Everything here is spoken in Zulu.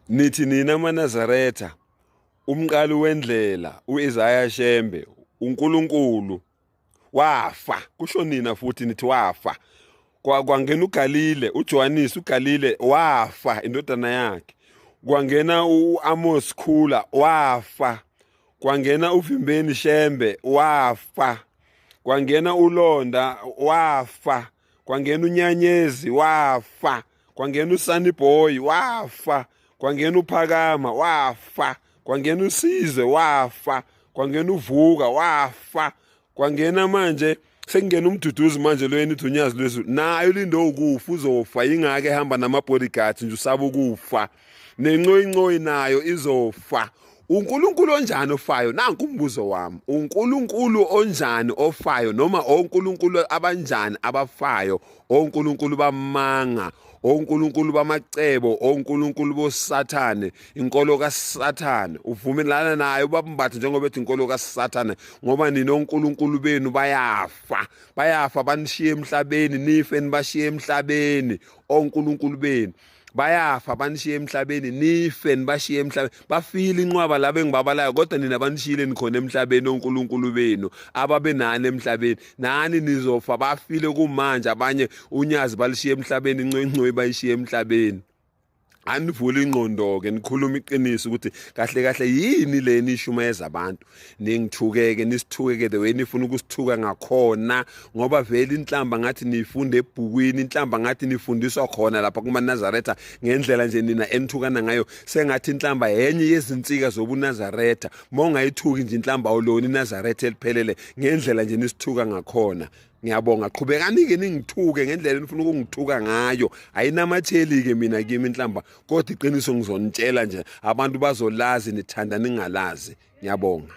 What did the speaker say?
Nithi nina amaNazaretha, umqali wendlela uIsaya Shembe, uNkulunkulu wafa, kusho nina futhi nithi wafa. Kwangena uGalile, uJohannes uGalile wafa indodana yakhe. Kwangena uAmos Khula wafa. Kwangena uVimbeni Shembe wafa. Kwangena uLonda wafa. Kwangena uNyanyezi wafa. Kwangena uSunny Boy wafa. Kwangena uPhakama wafa. Kwangena uSizwe wafa. Kwangena uVuka wafa. Kwangena manje sekungena umduduzi manje lo yena uthi unyazi lwezulu naye ulinde ukufa uzofa yingake ehamba nama-bodyguards nje usaba ukufa nencoyincoyi nayo izofa. uNkulunkulu onjani ofayo? Nanku umbuzo wami, uNkulunkulu onjani ofayo, noma onkulunkulu abanjani abafayo? Onkulunkulu bamanga, onkulunkulu bamacebo, onkulunkulu bosathane, inkolo kaSathane. Uvumelana naye ubabumbatha njengoba ethi inkolo kaSathane, ngoba nina onkulunkulu benu bayafa, bayafa banishiye emhlabeni, nife nibashiye emhlabeni onkulunkulu benu. Bayafa banishiye emhlabeni, nife nibashiye emhlabeni. Bafile inqwaba laba engibabalayo, kodwa nina banishiyile nikhona emhlabeni onkulunkulu benu ababenani emhlabeni. Nani nizofa, bafile kumanje abanye unyazi balishiye emhlabeni, incoyincoyi bayishiye emhlabeni. Anivule ingqondo-ke nikhuluma iqiniso ukuthi kahle kahle yini le nishumayeza abantu. Ningithukeke nisithukeke the way nifuna ukusithuka ngakhona, ngoba vele inhlamba ngathi niyifunda ebhukwini, inhlamba ngathi nifundiswa khona lapha kumaNazaretha ngendlela nje nina enithukana ngayo, sengathi inhlamba yenye yezinsika zobuNazaretha. Uma ungayithuki nje inhlamba awulona iNazaretha eliphelele ngendlela nje nisithuka ngakhona. Ngiyabonga, qhubekani-ke ningithuke ngendlela enifuna ukungithuka ngayo, ayinamatheli-ke mina kimi inhlamba, kodwa iqiniso ngizonitshela nje, abantu bazolazi nithanda ningalazi. Ngiyabonga.